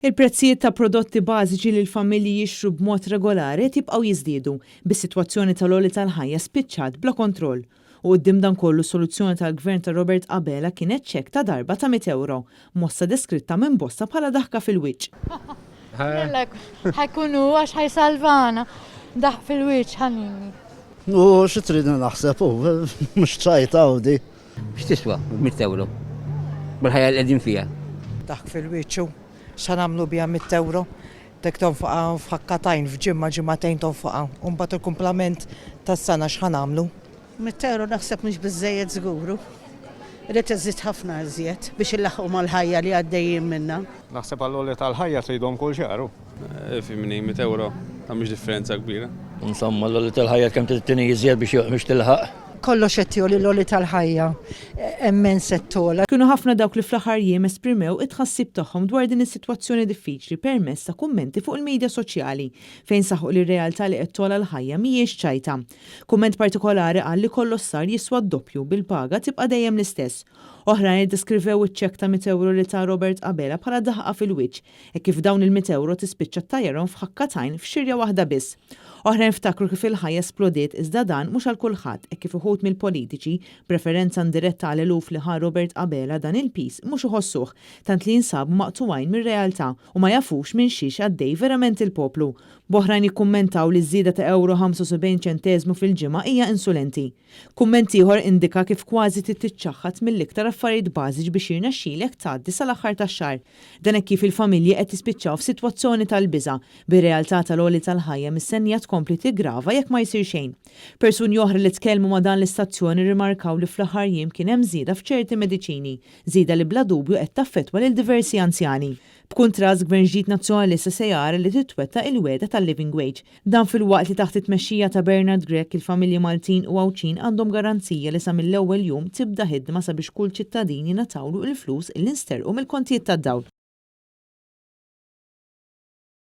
Il-prezzijiet ta' prodotti bażiċi li l-familji jixtru b'mod regolari qed jibqgħu jiżdiedu, bis-sitwazzjoni tal-għoli tal-ħajja spiċċat bla kontroll. U quddiem dan kollu s-soluzzjoni tal-Gvern ta' Robert Abela kienet ċekk ta' darba ta' mitt ewro, mossa deskritta minn bosta bħala daħka fil-wiċċ. Jalla ħa jkun hu għax ħa jsalvana. Daħq fil-wiċċ ħanini. U xi tridni naħseb hu, mhux ċajta hu di. X'tiswa mitt ewro bil-ħajja li qegħdin fiha? Daħk fil-wiċċ hu. X'ħa nagħmlu biha mitt ewro? Dik tonfoqha f'ħakka t'għajn, f'ġimgħa, ġimagħtejn tonfoqha. U mbagħad il-kumplament tas-sena x'ħa nagħmlu? Mitt ewro naħseb mhux biżżejjed żgur hu. Irid iżid ħafna iżjed biex illaħħqu mal-ħajja li għaddejjin minnha. Naħseb għall-għoli tal-ħajja tridhom kull xahar hu. Ifhimni, mitt ewro tagħmilx differenza kbira. Insomma, l-għoli tal-ħajja kemm trid tini iżjed biex tilħaq. Kollox qed jogħli l-għoli tal-ħajja immens qed togħla. Kienu ħafna dawk li fl-aħħar jiem esprimew it-tħassib tagħhom dwar din is-sitwazzjoni diffiċli permezz ta' kummenti fuq il-media soċjali fejn saħqu li r-realtà li qed togħla l-ħajja mhijiex ċajta. Kumment partikolari qal li kollox sar jiswa d-doppju bil-paga tibqa' dejjem l-istess. Oħrajn iddeskrivew iċ-ċekk ta' mitt ewro li ta Robert Abela bħala daħqa fil-wiċċ hekk kif dawn il-mitt ewro tispiċċa ttajjarhom f'ħakka t'għajn f'xirja waħda biss. Oħrajn ftakru kif il-ħajja splodiet iżda dan mhux għal kulħadd hekk kif uħud mill-politiċi, b'referenza indiretta għal eluf li ħa Robert Abela dan il-piż mhux iħossuh tant li jinsabu maqtugħin mir-realtà u ma jafux minn xiex għaddej verament il-poplu. B'oħrajn jikkummentaw li ż-żieda ta' ewro 75 ċenteżmu fil-ġimgħa hija insulenti. Kumment ieħor indika kif kważi trid tiċċaħħad mill-iktar affarijiet bażiċi biex jirnexxilek tgħaddi sal-aħħar tax-xahar. Dan hekk kif il-familji qed jispiċċaw f'sitwazzjoni tal-biża', bir-realtà tal-għoli tal-ħajja mistennija tkompli tiggrava jekk ma jsir xejn. Persuni oħra li tkellmu ma' dan l-istazzjon irrimarkaw li fl-aħħar jiem kien hemm żieda f'ċerti mediċini, żieda li bla dubju qed taffettwa lil diversi anzjani. B'kuntrast, Gvern ġdid Nazzjonalista se jara li titwettaq il-wegħda tal-living wage. Dan filwaqt li taħt it-tmexxija ta' Bernard Grech il-familji Maltin u Għawdxin għandhom garanzija li sa mill-ewwel jum tibda ħidma sabiex kull ċittadin jingħatawlu il-flus li nsterqu mill-kontijiet tad-dawl.